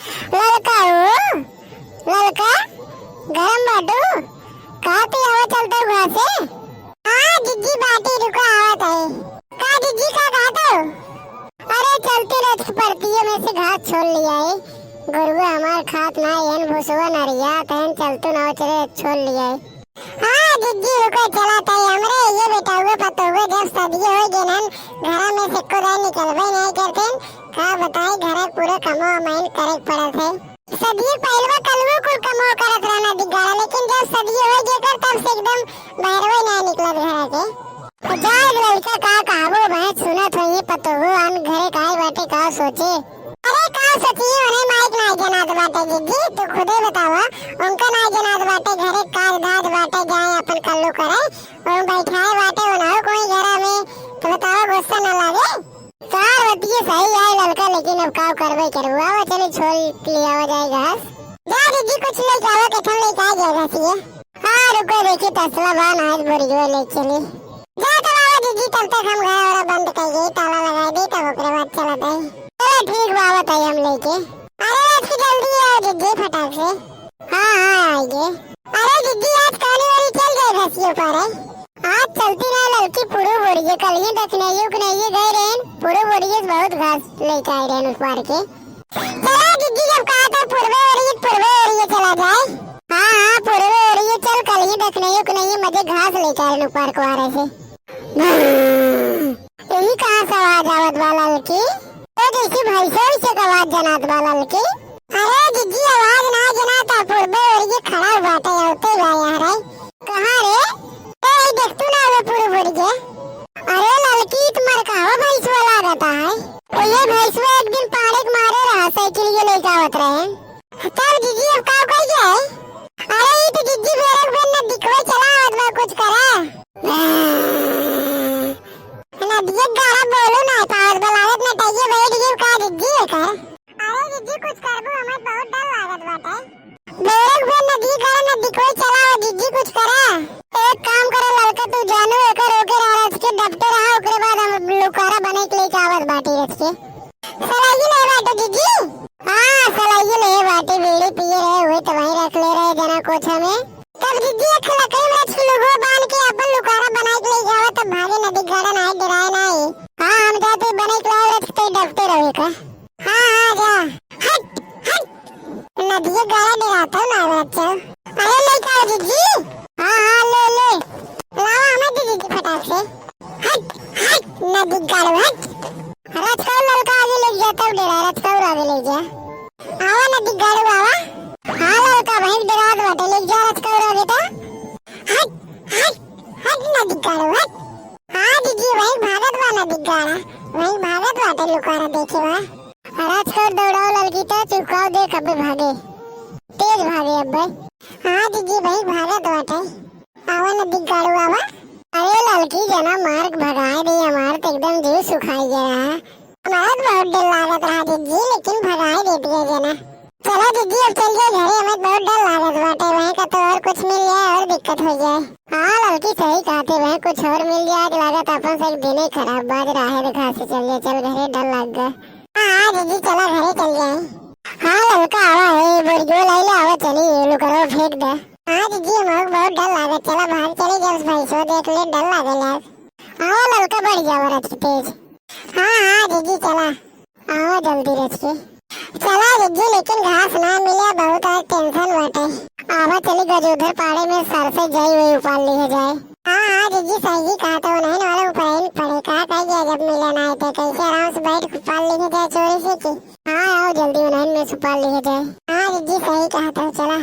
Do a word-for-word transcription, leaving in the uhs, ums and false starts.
ललका हो, ललका, गरम बाटू, का पियावा चलता हुआ से? हाँ जिज्जी बाटी, रुको आवत है। का जिज्जी का कहत हो? अरे चलती रथ की परतिये में से घास छोल लिया है, गरुआ हमार खात ना, एन भुसवा नरिया, तहन चलतू ना चले छोल लिया है। हाँ जिज्जी रुको, चला तई हमरे ये बेटा हुए पतो हुए, जब सदिये हो गए नन, घरा में से एको दाई निकलबे नहीं करते, का बताई, घर पूरे कमो अमाइन करे के पड़त है। सदिये पहलवा कलवो कुल कमो करत रहना दिगाड़ा, लेकिन जब सदिये हो गए कर, तब से एकदम बाहरवे नहीं निकलत घर के। जा लड़का का कहबो, मैं सुनत होई पतो हो, अन घरे काय बाटे का सोचे। अरे का सोचिए, उन्हें माइक नाई जनात बाटे जिज्जी, तू खुदे बतावा, उनका नाई जनात बाटे घरे का धाज बाटे, जाए अपन कल्लू करे, और बैठाए बाटे उन्हें कोई घरा में, तो बतावा गुस्सा न लागे। सार बतिये सही आए ललका, लेकिन अब का करबे करबो, आवा चली छोल ले आवा जाए घास। जा जिज्जी कुछ ले जावा, कथन ले जाए घासिए। हाँ रुको देखी तसला बा ना, आज बोरियो ले चली। जा तब आवा जिज्जी, तब तक हम घर वाला बंद कर गई, ताला लगा दे, तब ओकरे बाद चला जाए। चलो ठीक बा, आवत है हम लेके। अरे आज की जल्दी आओ जिज्जी फटाक से। हाँ हाँ आएंगे। अरे जिज्जी आज काली वाली चल गए घसियों पर है। आज चलती ना ललकी पुरु बोरिए, कल ही दखने युग नहीं गए रेन, पुरु बोरिए बहुत घास लेके आए रेन उस पार के। चला जिज्जी, जब कहा था पूर्वे ओरिये, पूर्वे ओरिये चला जाए। हाँ, हाँ, पूर्वे ओरिये चल, कल ही दखने युग नहीं, मजे घास लेके आए लोग पार्क वाले से। यही कहाँ से आवाज आवत बा ललकी? तो जैसे भैंसों से आवाज जनात बा ललकी। अरे जिज्जी, आवाज ना जनात, पूर्वे ओरिये खड़ा हुआ था, होते हुआ यहाँ रे। कहाँ रे? ए, ई देखतू ना, वो पूर्व बोरिये। अरे ललकी, तुम्हार कहवा भैंसवा लागता है? ओ ये भैंसवा एक दिन पाड़े के मारे रहा, साइकिल ये लेके आवत रहे। तब जिज्जी अब का कर गए? अरे ई तो जिज्जी बेरक बेन न दिखवे चला आवत बा, कुछ करा। नदिया गाड़ा बोलू ना पावत बा, लागत न टाइए बैठ गई का जिज्जी एकर? अरे जिज्जी कुछ करबू, हमें बहुत डर लागत बाटे। बेरक बेन नदी गाड़ा न दिखवे चला आवत जिज्जी, कुछ करा। एक काम करो ललका, तू जानू एकर रोके रहा रच के डपटे रहा, ओकरे बाद हम लुकारा बने के लेके आवत बाटी रच के। सलाइये ले बाटे जिज्जी? हाँ, सलाइये ले बाटे, बीड़ी पिए रहे, हुए तो वहीं रख ले रहे जना कोछा में। तब जिज्जी एक लकड़ी में छिलुगो बांध के अपन लुकारा बनाए के ले जावा, तब भागे नदी गाड़ा ना डराए ना है। हाँ, हम जाते बने के लाए रच के डपटे रहे का। हाँ, हाँ, जा। हट, हट। नदिया गाड़ा डराता ना बच्चा। अरे लइका जिज्जी। हाँ, हाँ, ले, ले। लावा हमें दे दीजिए फटाक से। हट, हट, नदी गाड़ू, हट। रच का ललका आगे ले जा, तब डरा, रच का आगे ले जा। आवा नदी गाड़ू, आवा। हाँ, ललका भाई डरात बाटे, ले जा रच का आगे तो। हट, हट, हट नदी गाड़ू, हट। हाँ जिज्जी, वही भागत बा नदी गाड़ा, वही भागत बाटे लुकारा देखे बा। रच का दौड़ाओ ललकी तो चुकाओ दे कबे भागे, तेज भागे अब्बे। हाँ जिज्जी, वही भागत बाटे। आवा नदी गाड़ू आवा। अरे ललकी जना मार भगाए दे, हमार तो एकदम जीव सुखाई गया है। हमारा तो बहुत डर लागत रहा जिज्जी, लेकिन भगाए दे दिया जना। चला जिज्जी, अब चल जाए घरे, हमें बहुत डर लागत बाटे, वहीं का तो और कुछ मिल जाए और दिक्कत हो जाए। हाँ ललकी सही कहते, वहीं कुछ और मिल जाए, लागत अपन से एक दिन ही खराब बाज रहा है, देखा से चल जाए, चल घरे, डर लग गए। हाँ, हाँ, जिज्जी, चला घरे चल जाए। हाँ, ललका आवा है, बोरियो लाई ले आवा, चली, ये लुकरो फेंक दे। हाँ, जिज्जी, हमको बहुत डर लागे, चला बाहर चली, जब भैंसो देख ले, डर लागे लाग। आवा, ललका बढ़ जावा रच के तेज। हाँ, हाँ, जिज्जी, चला। आवा जल्दी रच के। चला, जिज्जी, लेकिन घास ना मिले, बहुत आज tension बाटे। आवा चली गजोधर पाड़े में सर से जाई हुई उपाल लिए जाए। हाँ, हाँ, जिज्जी, सही जी कहा तो नहीं वाला ऊपर आइन पड़े, कहा कह गया जब मिले ना आए तो कैसे आराम से बैठ के उपाल लिए जाए चोरी से की। हाँ, आओ जल्दी उन्हें में से उपाल लिए जाए। हाँ, जिज्जी, सही कहा तो चला।